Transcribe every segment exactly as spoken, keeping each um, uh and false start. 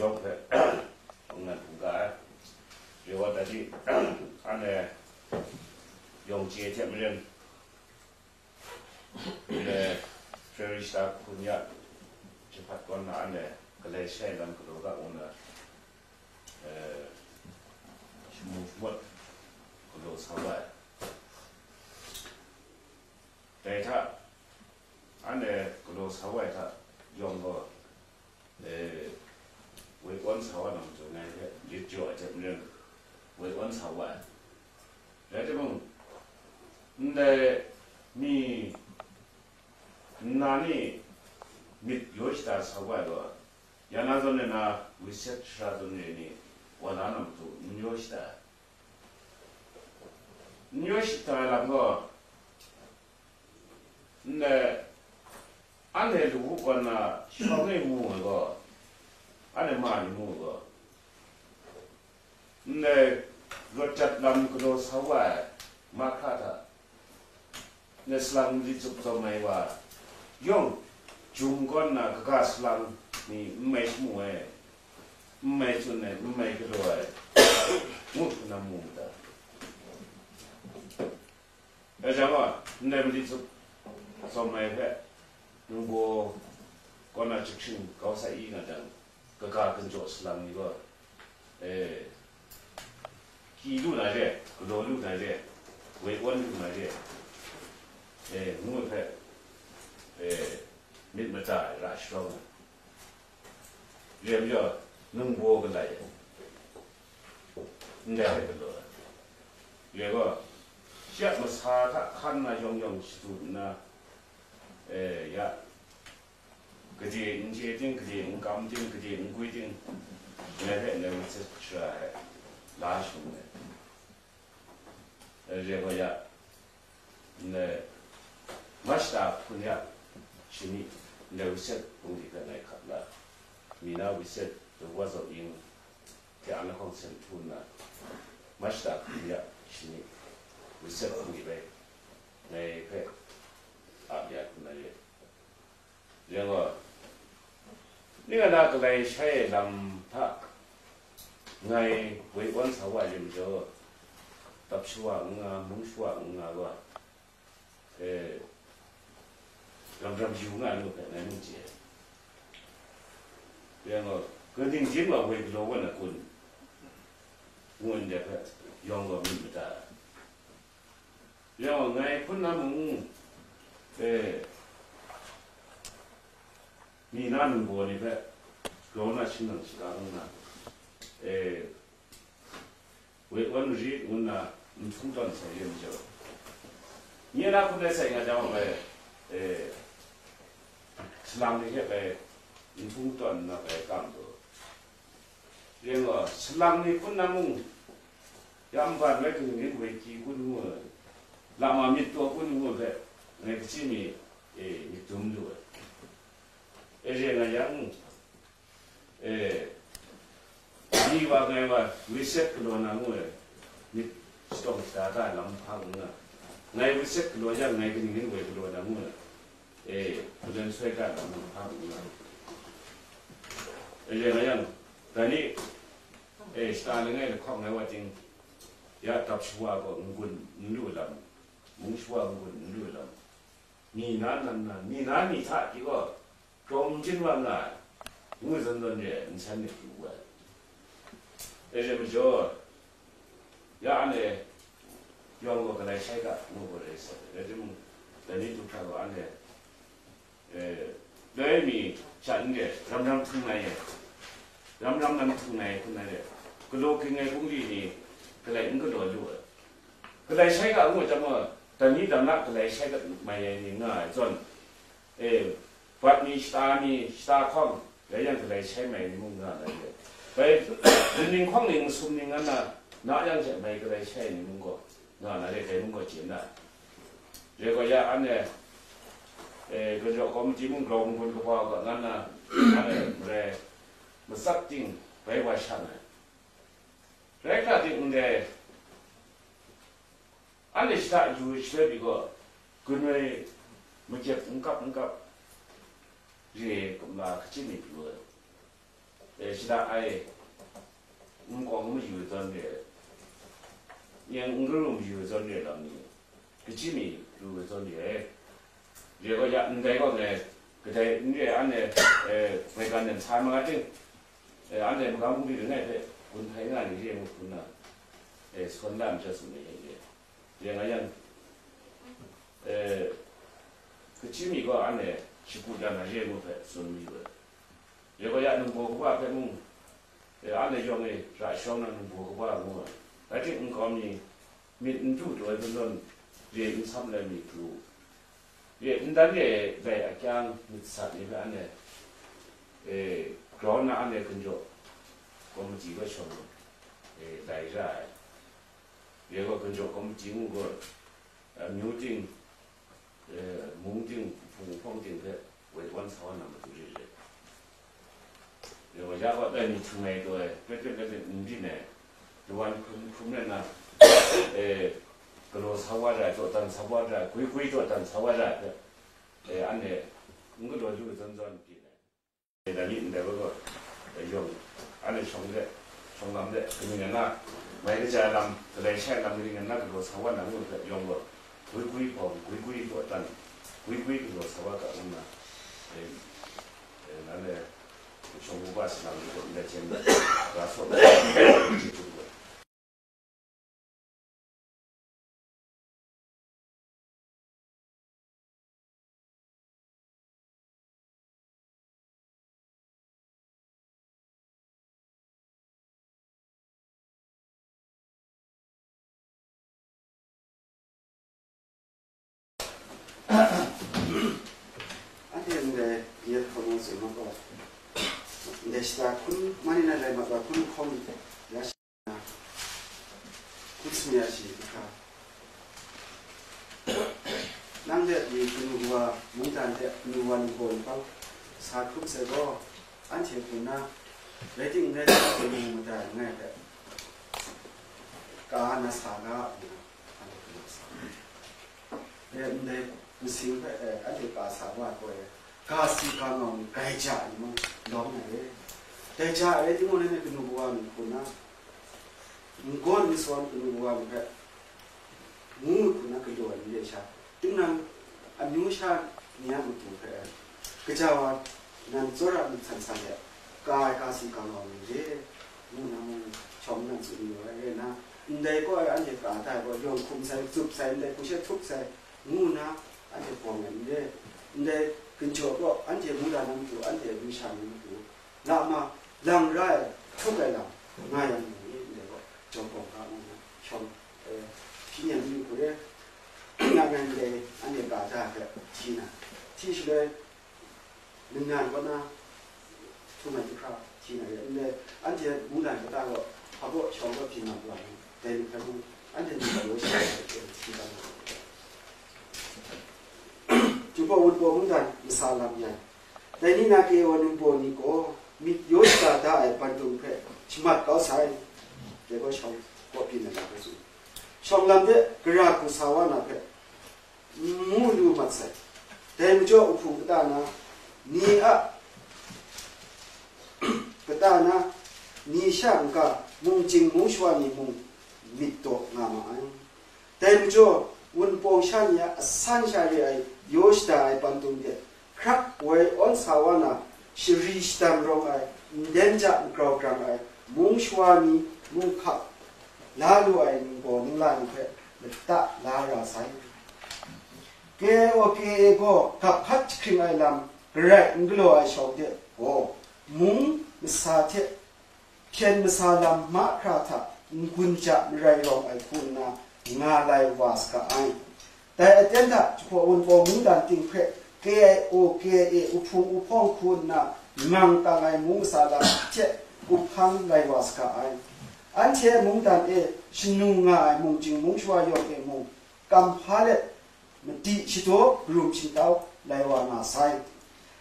Yawng hpe, hpung nan hpung ga ai. Re wa dat di, anhte yawng chye hte maren, anhte Frederick Shata hkun ya jahpat kaw na anhte galai shai lam galaw ga ngu na, eh, shamu shamawt galaw sa wa ai. Dai hta, anhte galaw sa wa ai hta yawng gaw, eh, woi awn sa wa na majaw, ngai hpe lit jaw ai hte maren, woi awn sa wa ai. Rai timung, ndai mi nna ni myit yaw shada sa wa ai gaw, ya na zawn e na, witset sara zawn e ni, wa la na matu n yaw shada ai. N yaw shada ai lam gaw, ndai, anhte lu hku kaw na shawng e mu ai gaw, anhte ma ni mu ai gaw, ndai, rawt jat lam galaw sa wa ai mahkra hta, ndai salang mali tsup tsawm ai wa yawng, jum kaw na kaga salang ni n mai shamu ai, n mai tsun ai, n mai galaw ai, ngu hkrum na mu mu ta? Dai jang gaw, ndai mali tsup tsawm ai hpe, ningbaw kaw na jahkring kau sa i nga jang, kaga ginjaw salang ni gaw, eh, kyi lu na re, galaw lu na re, woi awn lu na re, eh, ngu ai hpe, eh, myit mada ai ra sharawng ai. Re ai majaw, ningbaw galai ai, ndai hpe galaw ai. Re gaw, shi a masa hta hkan na yawng yawng shadu nna, eh, ya, gade n chye ting, gade n kam ting, gade n gwi ting, ngai hpe ndai witset sara ai la shung ai. Re gaw ya, ndai Mashta hpun ya shani, ndai witset bungli hpe ngai hkap la, mi na witset, Lungwa Zaw Ying hte an lahkawng sen htu nna, Mashta hpun ya shani, witset bungli bai ngai hpe ap ya hkrum na re. Rai gaw, ning a na galai shai ai lam hta ngai woi awn sa wa ai majaw, dap shawa n nga, mung shawa n nga wa, eh, ram ram yu nga ai nu hpe ngai mung chye ai. Rai gaw, kaning jin wa woi galaw wa na kun, ngu ndai hpe yawng gaw myit mada ai. Yawng ngai hpun na mung, eh, mi na ningbaw ni hpe grau na shingnang shaga nna, eh, woi awn marit ngu nna n htung tawn sai re majaw, nye na hkun ai sai nga jang bai, eh, salang ni hte bai n htung tawn nna bai kam taw. Rai gaw, salang ni hpun na mung, ya nban bai kaning ning woi kyi kun ngu ai, lama myit taw kun ngu ai hpe, ngai kaji mi, e, myit dum lu ai. E, re nga yang, e, ni wa ngai wa witset galaw na ngu ai, myit shadawng shada da ai lam hpa n nga, ngai witset galaw yang, ngai kaning ning woi galaw na ngu ai, e, malen soi ga lam hpa n nga. E, re nga yang, dai ni, e, shata langai lahkawng ai wa ting, ya dap shawa gaw n-gun n lu lam, mung shawa n-gun n lu lam, mi na nan na, mi na mi hta pyi gaw, grawng n chyen wa nga ai, ngu zawn zawn re ai nsan myit pru wu ai. E, re majaw, ya anhte yawng gaw galai shai ga, ngu gaw rai sai, rai timung, dai ni du hkra gaw anhte, eh, loi mi sha n re, ram ram htung ai, ram ram nan htung ai hkun ai re, galaw ging ai bungli ni galai n galaw lu ai. Galai shai ga ngu jang gaw, dai ni dang na galai shai ga mai ai ni nga ai zawn, eh, bat mi, shata mi, shata hkawng, rai yang galai shai mai ai ni mung nga na re. Bai, ning hkawng ning masum ning nga na, na yang hte mai galai shai ai ni mung gaw, nga na re, dai mung gaw chye na. Re gaw ya, anhte, eh, Ginraw Kawmiti mung grau n-gun kaba ga nga na, anhte marai matsat ting bai wa sha na. Rai hkra ting ndai, anhte shada yu ai shaloi pyi gaw, gun ai makyep n kap n kap re kumla hkachyi ni pru ai. E, shada ai, n kawng n mayu ai zawn re ai, nyeng n garu mayu ai zawn re ai lam ni, kaji mi pru ai zawn re ai. Re gaw ya, ndai gaw ngai, kadai n re ai, anhte, e, maigan nem sa ma ting, e, anhte magam bungli langai hpe gun hpai nga ni re ngu hpun na, e, sawn la myit tsun ai re. Re nga yang, e, kaji mi gaw anhte shakut ya na re ngu hpe tsun mayu ai. Re gaw ya, ningbaw kaba hpe mung, e, anhte yawng e ra shawng na ningbaw kaba ngu ai. Rai timung, nkau mi myit n du taw ai, ban zawn re n sam ai mi pru, re n dan re ai, dai akyang myit sat ni hpe anhte, e, ground na anhte ginjaw komiti hpe shawng, e, lai ra ai. Re gaw, ginjaw komiti ngu gaw, e, amyu ting, e, mung ting, hpung hpawng ting hpe woi wan sa wa na matu re re. Re gaw, ya gaw dai ni htung ai taw ai, pet pet pet pet n byin ai, lawan hkrum hkrum rai nna, e, galaw sa wa ra ai, dawdan sa wa ra ai, gwi gwi dawdan sa wa ra ai hpe, e, anhte n galaw lu ai zawn zawn byin ai. Dai mi ndai gaw, yawng, anhte shawng de, shawng lam de, kaning rai nna, mai kaja lam, galai shai lam, kaning rai nna, galaw sa wa na ngu hpe yawng gaw, gwi gwi hpawng, gwi gwi dawdan, gwi gwi galaw sa wa ga ngu nna, e, e, nan e, shawng uga salang ni gaw ndai hte mung, ga sawt ai, Anhte ndai yet hkamu tsun ma gaw, ndai shata hkun, mani na lai mat wa hkun hkawm ya shi na, hkun sum ya shi hkra. Nang de pyi kanu wa mungdan de kanu wa ningbaw npang sa hkrum sai gaw, anhte hkun na, rai timung rai timung, mung mada n rai hpe, ka na sa ga, nna, anhte hkun na sa. E, ndai masing hpe, e, anhte ka sa wa ai gaw, e, ga si ga ngau ni grai ja ai ni mung lawm ai re. Dai ja ai rai timung, nanhte kanu kawa ni hku na, n-, n-gawn n-sawn kanu kawa ni hpe ngu hku na galaw ai ni re sha, tinang amyu sha ni a matu hpe, gaja wa nan tsawra myit san san de, ka ai ga si ga ngau ni re, ngu na mung shawng nan tsun yu ai rai nna, ndai gaw ai anhte ka da ai gaw, yawng hkum sai, tsup sai, ndai hku she htup sai, ngu nna anhte bawng ai n re. Ndai ginjaw gaw anhte mungdan na matu, anhte masha ni matu, lama lang ra ai, htup ai lam nga yang mu ni, ndai gaw jawng bawng ga ngu nna shawng, eh, hpyi nem yu hku re, nga ngai ndai anhte ka da hpe hti na, hti shaloi, ningnan kaw na htum ai jahkra hti na re, ndai anhte mungdan kata gaw hpa gaw shawng gaw byin nga pru ai, dai ni hpe mung anhte ni gaw law sha ai hte hti kau na. Jinghpaw Wunpawng mungdan masa lam yan, dai ni na K O ningbaw ni gaw myit yaw shada da ai bandum hpe shamat kau sai, dai gaw shawng gaw byin ai lam hpe tsun. Shawng lam de gara hku sa wa na hpe, ngu lu mat sai. Dai majaw, uhpung kata na ni a, kata na ni sha n-ga, mungchying mungshawa ni mung myit daw nga ma ai. Dai majaw, Wunpawng sha ni a asan sha re ai yaw shada ai bandum de, hkrak woi awn sa wa na, shari shadam rawng ai, nden ja magrau grang ai, mungshawa ni mung hkap la lu ai ningbaw ningla ni hpe lata la ra sai. K O K A gaw gap hkat jahkring ai lam garai n galaw ai shawng de gaw, mung masa hte hpyen masa lam mahkra hta n-gun ja marai rawng ai hku nna nga lai wa saga ai. Dai aten hta Jinghpaw Wunpawng mungdan ting hpe K I O, K I A, uhpung uhpawng hku nna mang tang ai mung masa lam hte up hpang lai wa saga ai. Anhte mungdan e shanu nga ai mungchying mungshawa yawng e mung, kam hpa let, madi shadaw karum shingtau lai wa nga sai.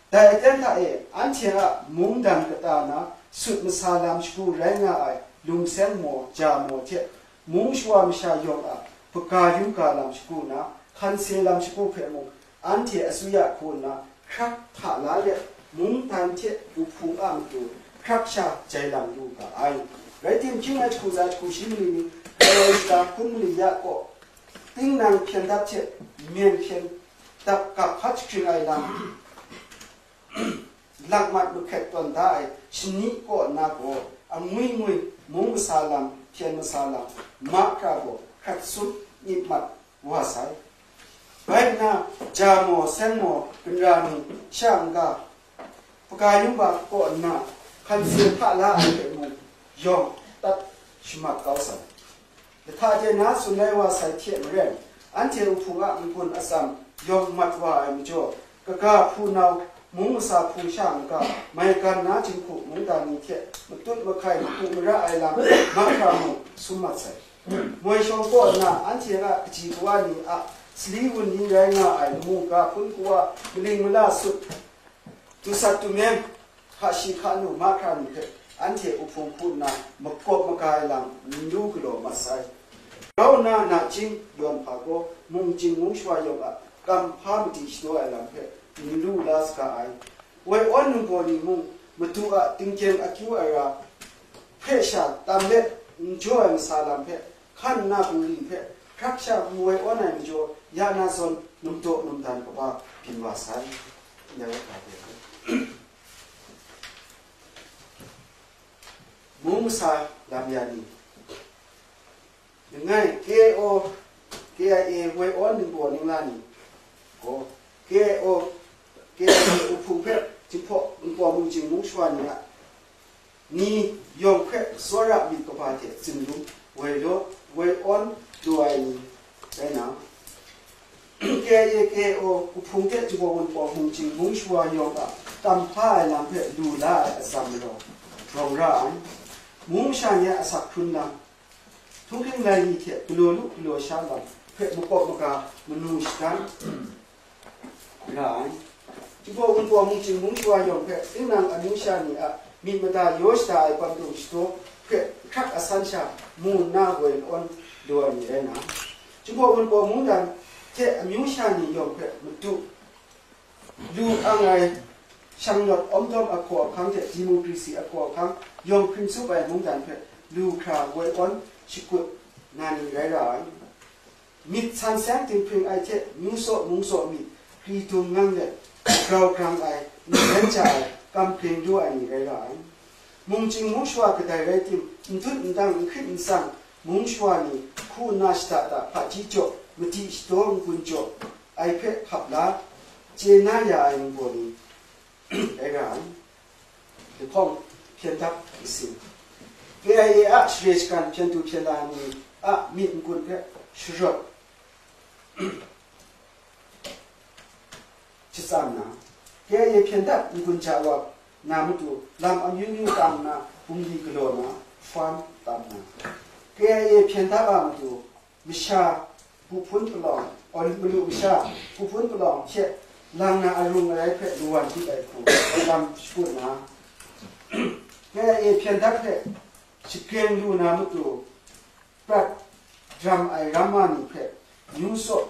Dai aten hta e, anhte a mungdan kata na sut masa lam shagu rai nga ai lungseng maw, ja maw hte, mung shawa masha yawng a hpaga yu ga lam shagu na, hkanse lam shagu hpe mung, anhte asuya hku nna hkrak hta la let, mungdan hte uhpung a matu hkrak sha jai lang lu ga ai. Rai timung, hkying ai jahku tsa jahku shi mali ni, Karai shata hpun mali ya kaw, tinang hpyen dap hte myen hpyen dap gap hpat jahkring ai lam, lakmat mahkret tawn da ai shani kaw na gaw, angwi ngwi mung masa lam, hpyen masa lam, mahkra gaw hkrat sum myit mat wa sai. Bai nna, ja maw, seng maw, ginra ni, sha n-ga, paka yum ba kaw nna, hkanse hpa la ai hpe mung, yawng tat shamat kau sai. Lahta de na tsun ai wa sai hte maren, anhte Uhpung a n-gun atsam yawng mat wa ai majaw, kaga hpunau, mung masa hpung sha n-ga, maigan na jinghku mungdan ni hte matut mahkai mahku mara ai lam mahkra mung sum mat sai. Moi shawng kaw nna, anhte a kaji kawa ni a sali wun ni rai nga ai lamu ga hpun kawa, maling mala sut, dusat dumeng, hka shi hka nu mahkra ni hpe anhte Uhpung hku nna makawp maga ai lam n lu galaw mat sai. Grau nna nachying yawn hpa gaw, mungchying mungshawa yawng a kam hpa madi shadaw ai lam hpe n lu la saga ai. Woi awn ningbaw ni mung, Madu a tingkyeng akyu ai ra hpe sha tam let n jaw ai masa lam hpe, hkan nna bungli hpe hkrak sha n woi awn ai majaw, ya na zawn numdaw numdan kaba byin wa sai. Ndai wa hta hte, mung masa lam ya ni, langai, K I O, K I A woi awn ningbaw ningla ni gaw, K I O, K I A Uhpung hpe Jinghpaw Ningbaw mungchying mungshawa ni a ni yawng hpe tsawra myit kaba hte tsinglung woi law, woi awn lu ai ni rai na, K I A K I O Uhpung hte Jinghpaw Wunpawng mungchying mungshawa yawng a tam hpa ai lam hpe lu la ai atsam majaw rawng ra ai. Mung masha ni a asak hkrun lam, htunghking lai ni hte galaw lu galaw sha lam hpe makawp maga manu shadan ra ai. Jinghpaw Wunpawng mungchying mungshawa yawng hpe tinang amyu sha ni a myit mada yaw shada ai kwan dung shadaw hpe hkrak asan sha mu nna woi awn lu ai ni rai na, Jinghpaw Wunpawng mungdan hte amyu sha ni yawng hpe madu lu ang ai shanglawt awmdawm ahkaw ahkang hte democracy ahkaw ahkang yawng hpring tsup ai mungdan hpe lu hkra woi awn shakut na ni rai ra ai. Myit san seng dinghpring ai hte myu saw mung saw myit, hkri dung ngang let, grau grang ai, n ren ja ai, kam hpring lu ai ni rai ra ai. Mungchying mungshawa kadai rai tim, n dut n dang, n hkrit n tsang, mungshawa ni hku nna shada da hpaji jaw, madi shadaw n-gun jaw ai hpe hkap la, chye na ya ai ningbaw ni rai ra ai. Lahkawng hpyen dap masin, K I A a share shagan hpyen du hpyen la ai ni a myit n-gun hpe sharawt shatsam na, K I A hpyen dap n-gun ja wa na matu lam amyu myu tam nna bungli galaw na, farm tam na, K I A hpyen dap a matu masha hpu hpun palawng, aw, malu masha hpu hpun palawng hte lang na arung arai hpe lawan hpyi ai hku lam shakut na, K I A hpyen dap hpe shagreng lu na matu prat ram ai ramma ni hpe myu saw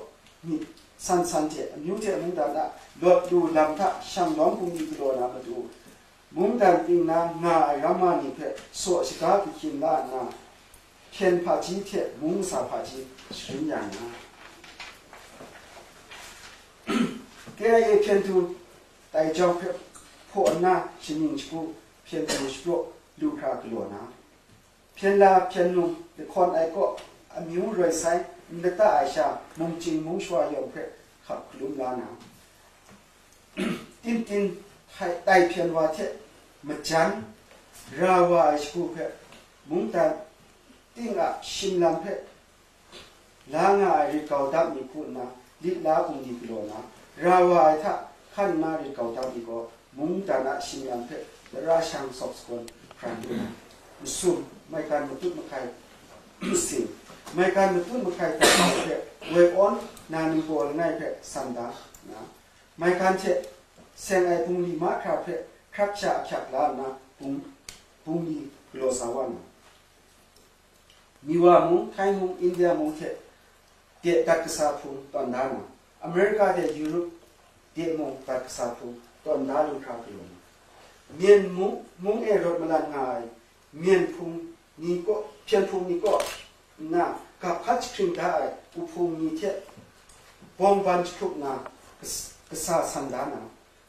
myit san san hte amyu hte mungdan a lawt lu lam hta shang lawm bungli galaw na matu, mungdan ting na nga ai ramma ni hpe saw shaga kahkyin la nna, hpyen hpaji hte mung masa hpaji sharin ya na, K I A hpyen du tai jau hpe hpaw nna shaning shagu hpyen du shapraw lu hkra galaw na, hpyen la hpyen num lahkawn ai kaw amyu roi sai n lata ai sha mungchying mungshawa yawng hpe hkap hkalum la na, tintin tai hpyen wa hte majan ra wa ai shagu hpe mungdan ting a shim lam hpe la nga ai rit kau dap ni hku nna lit la bungli galaw na, ra wa ai hta hkan nna rit kau dap ni gaw mungdan a shim lam hpe tara shang sawk sagawn hpran lu na, masum, maigan matut mahkai sin, maigan matut mahkai hta hpe woi awn na ningbaw langai hpe san da na, maigan hte seng ai bungli mahkra hpe hkrak sha ahkyak la nna bung, bungli galaw sa wa na, Miwa mung, Thai mung, India mung hte de dat kasa hpung tawn da na, Amerika de Europe de mung dat kasa hpung tawn da lu hkra galaw na, Myen mung, mung e rawt malan nga ai myen hpung ni kaw, hpyen hpung ni kaw nna, gap hkat jahkring da ai uhpung ni hte bawng ban jahkrup na kas-, kasa san da na,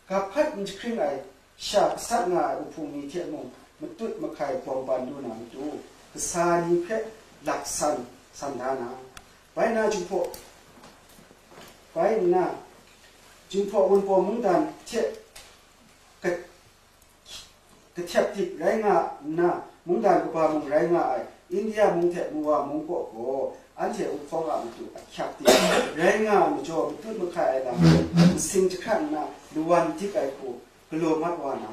gap hkat n jahkring ai sha gasat nga ai uhpung ni hte mung matut mahkai bawng ban lu na matu, kasa ni hpe laksan san da na, bai na, Jinghpaw, bai nna, Jinghpaw Wunpawng mungdan hte ka-, kahtep dik rai nga nna, mungdan kaba mung rai nga ai India mung hte Muwa mung kaw gaw, anhte uhpawng a matu ahkyak dik rai nga ai majaw, matut mahkai ai lam hpe nsing jahkrat nna lawan dik ai hku galaw mat wa na,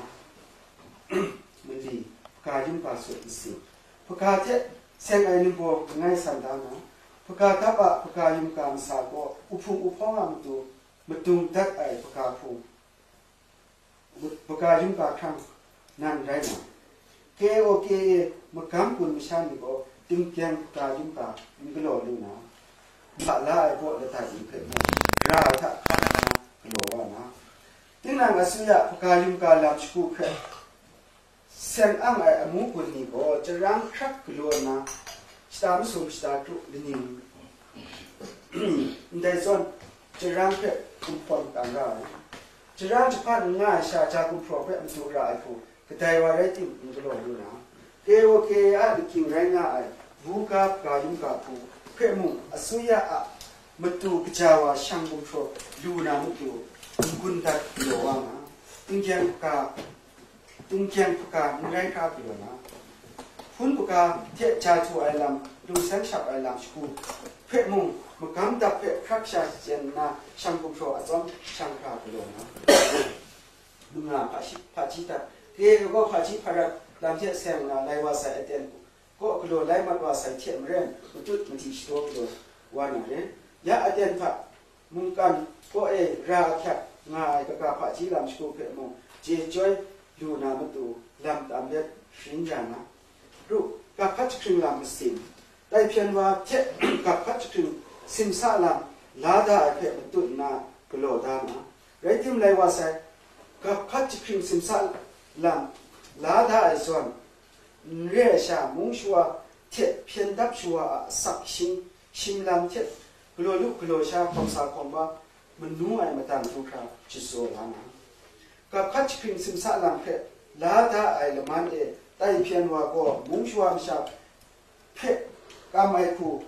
mali, hpaga yum ga sut nsing, hpaga hte seng ai ningbaw langai san da na, hpaga dap a hpaga yum ga masa gaw, uhpung uhpawng a matu madung dat ai hpaga hpung, hpaga yum ga hkrang nan rai na, K O K A magam gun masha ni gaw tinggyang hpaga yum ga n galaw lu na, hpa la ai baw ladat ni hpe mung ra ai hta hkan nna galaw wa na, tinang asuya hpaga yum ga lam shagu hpe seng ang ai amu gun ni gaw, charang hkrak galaw nna, shata masum shata kru laning ndai zawn, charang hpe gumhpraw dan ra ai. Charang jahpan n nga ai sha, ja gumhpraw hpe madu ra ai hku, kadai wa rai tim, n galaw lu na, K O K A a lakying rai nga ai buga hpaga yum ga hku hpe mung, asuya a matu kaja wa shang gumhpraw lu na matu, n-gun dat galaw wa nga, tinggyang hpaga, tinggyang hpaga n rai hkra galaw na, hpun hpaga hte ja htu ai lam, lung san shap ai lam shagu hpe mung, magam dap hpe hkrak sha shachyen nna, shang gumhpraw atsawm shang hkra galaw na, manga hpashi-, hpaji dat, kare gaw hpaji hparat lam hte seng nna lai wa sai aten kaw galaw lai mat wa sai hte maren, matut mahti shadaw galaw wa na re. Ya aten hta mungkan kaw e ra ahkyak nga ai kaga hpaji lam shagu hpe mung, je chyoi lu na matu, lam tam let sharin ya na, ru, gap hkat jahkring lam masin, tai hpyen wa hte gap hkat jahkring simsa lam la da ai hpe matut nna galaw da na, rai tim, lai wa sai, gap hkat jahkring simsa lam la da ai zawn, n re ai sha, mung shawa hte hpyen dap shawa a asak shing shim lam hte galaw lu galaw sha, hkawm sa hkawm wa, manu ai matang du hkra jatsaw la na, gap hkat jahkring simsa lam hpe la da ai laman e tai hpyen wa gaw, mung shawa masha hpe kam ai hku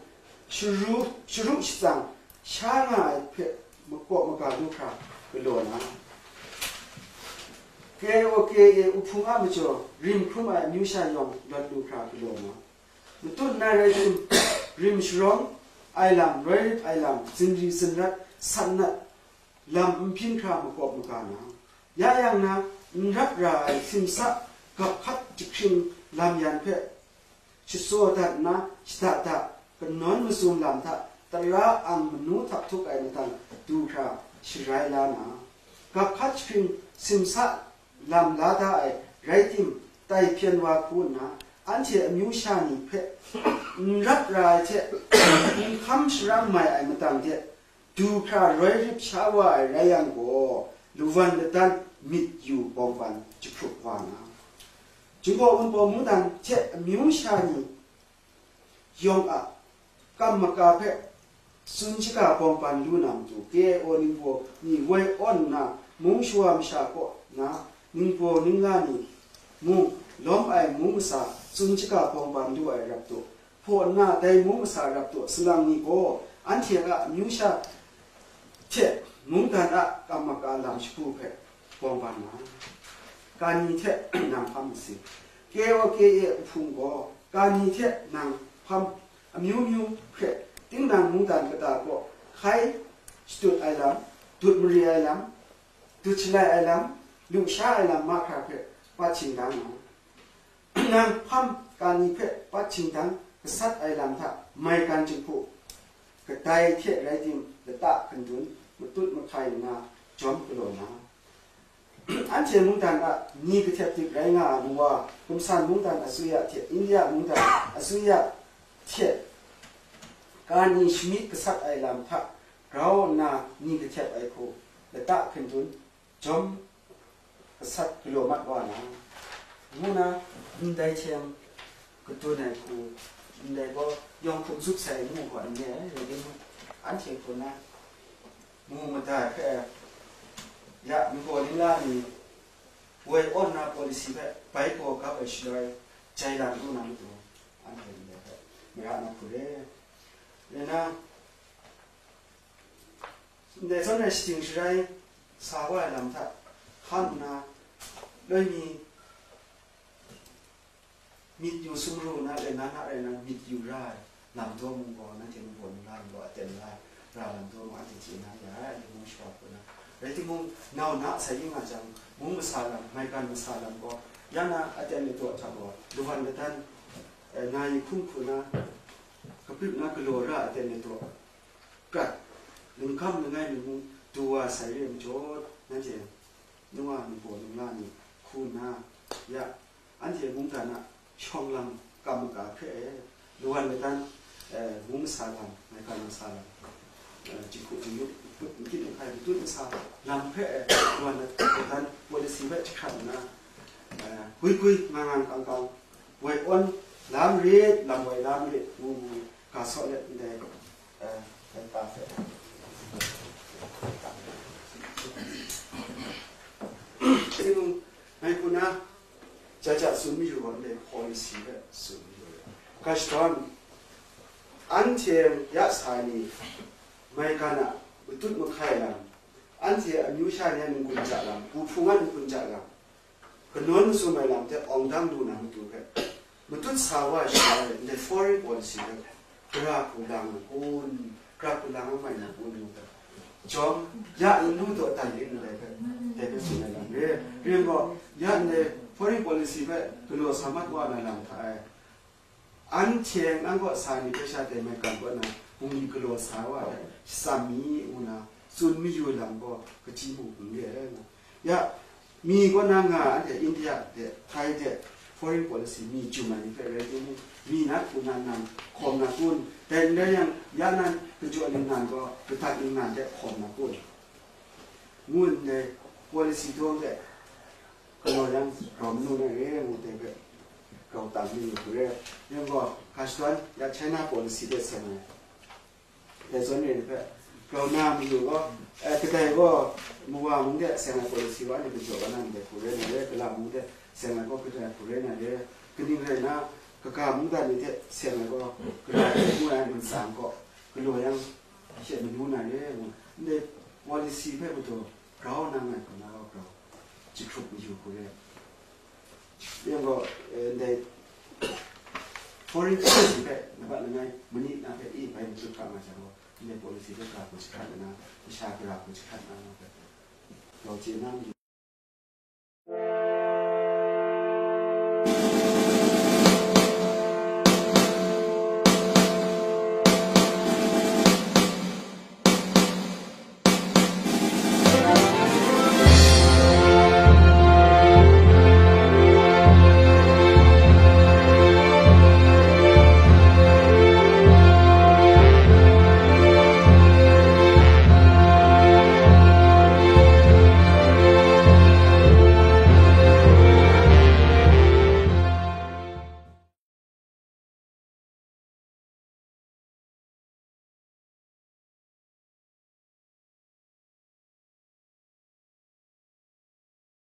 sharu, sharu shatsang sha nga ai hpe makaw maga lu hkra galaw na, K O K A uhpung a majaw rim hkrum ai amyu sha yawng lawt lu hkra galaw na, matut nna rai tim, rim sharawng ai lam, roi rip ai lam, zinri zinrat, sat nat lam n byin hkra makawp maga na, ya yang na, n rap ra ai simsa gap hkat jahkring lam yan hpe shatsaw dat nna, shada da kanawn masum lam hta tara ang manu htak htuk ai matang du hkra sharai la na, gap hkat jahkring simsa lam la da ai rai tim, tai hpyen wa hku nna, anhte amyu sha ni hpe n rap ra ai hte n hkam sharam mai ai matang de, du hkra roi rip sha wa ai rai yang gaw, lawan ladan myit yu bawng ban jahprup wa na, Jinghpaw Wunpawng mungdan hte amyu sha ni yawng a kam maka hpe tsun shaga bawng ban lu na matu, K A O ningbaw ni woi awn nna, mung shawa masha kaw na, ningbaw ningla ni mung, lawm ai mung masa tsun shaga bawng ban lu ai rap taw, hpaw nna dai mung masa rap taw, salang ni gaw anhte a amyu sha hte mungdan a kam maka lam shagu hpe bawng ban nga ai. Kani hte nang hpam masi. K O K A a hpung gaw kani hte nang hpam amyu myu hpe, tinang mungdan kata gaw hkai shatut ai lam, dut mari ai lam, dut shalai ai lam, lusha ai lam mahkra hpe pat shingdang nga ai. Nang hpam kani hpe pat shingdang gasat ai lam hta maigan jinghku kadai hte rai tim, lata hkundun matut mahkai nna jawm galaw na, anhte mungdan a ni kahtep dik rai nga ai Muwa, Kumsan mungdan asuya hte India mungdan asuya hte kani shamyit gasat ai lam hta grau nna ni kahtep ai hku lata hkundun jawm sat galaw mat wa na, ngu na, ndai hte kadun ai hku, ndai gaw yawng hkum zup sai ngu gaw n re ai, rai timung, anhte hku na, mu mada hpe, ya, ninggaw ningla ni woi awn na policy hpe bai gaw gap ai shaloi, jai lang lu na matu, anhte ndai hpe mara na hku re. Rai na, ndai zawn rai shajing sharai sa wa ai lam hta, hkan nna, loi mi, myit yu sumru na, rai na, na rai na, myit yu ra ai lam daw mung gaw, nanhte ninggaw ningla ni gaw aten la ra lam daw mung, anhte chye na ya ai, anhte mung shawa hku na. Rai timung, nau na sai yu nga jang, mung masa lam, maigan masa lam gaw, ya na aten ladaw hta gaw, lawan ladan, eh, na yi hkum hku na, kapyip na galaw ra aten ladaw, prat, lungkam langai mi mung du wa sai re ai majaw, nanhte ningwa ninggaw ningla ni hku nna, ya, anhte mungdan a shawng lam kam maga hkre e, lawan ladan, eh, mung masa lam, maigan masa lam, eh, jahku jahyu, kut makyit mahkai matut masa lam hpe, eh, lawan ladan policy hpe jahkrat nna, eh, gwi gwi nga nga kang kang, woi awn lam rit, lam woi lam rit, ngu ngu, ga saw let ndai, eh, ndai ta hpe. Ngai hku na, ja ja tsun mayu wa ndai policy hpe tsun mayu wa. Ga shadawn, anhte ya sa ni, maigan a matut mahkai lam, anhte amyu sha ni a ningkun ja lam, bu hpung a ningkun ja lam, kanawn masum ai lam hte awng dang lu na matu hpe, matut sa wa ai shaloi, ndai foreign policy hpe gara hku lang na kun, gara hku lang a mai na kun ngu hpe, jawm, ya n lu daw dan rin ndai hpe, dai hpe tsun ai lam re. Ring gaw, ya ndai foreign policy hpe galaw sa mat wa na lam hta e, anhte nang kaw sa ni hpe sha dai maigan kaw na bungli galaw sa wa ai, shatsam mi ngu na tsun mayu lam gaw, kaji mung n re ai nga. Ya, mi kaw na nga anhte India de, Thai de, foreign policy mi jum ai ni hpe rai timung, mi na hku na nan hkawm na kun, dai n rai yang, ya nan kajaw ningnan gaw, kadat ningnan de hkawm na kun, ngu ndai policy dawng de, galaw yang grau manu na re ngu dai hpe, grau tam mi ngu hku re. Yang gaw, ga shadawn ya China policy de seng ai, dai zawn re ni hpe, grau na mayu gaw, eh, kadai gaw, Mawa mung de seng ai policy wa ni majaw wa na ndai hku re na re, Gala mung de seng ai gaw kadai hku re na re, kaning rai na, kaga mungdan ni hte seng ai gaw, kadai hku ngu ai ntsang gaw, galaw yang, she manu na re ngu, ndai policy hpe madu grau nang ai hku na rau grau, jahkrup mayu hku re. Yang gaw, eh, ndai foreign policy hpe, labat langai, mani na hpe, e, bai matut ga nga jang gaw, ndai policy hpe ga hku jahkrat nna, masha gara hku jahkrat na nga hpe, grau chye na mayu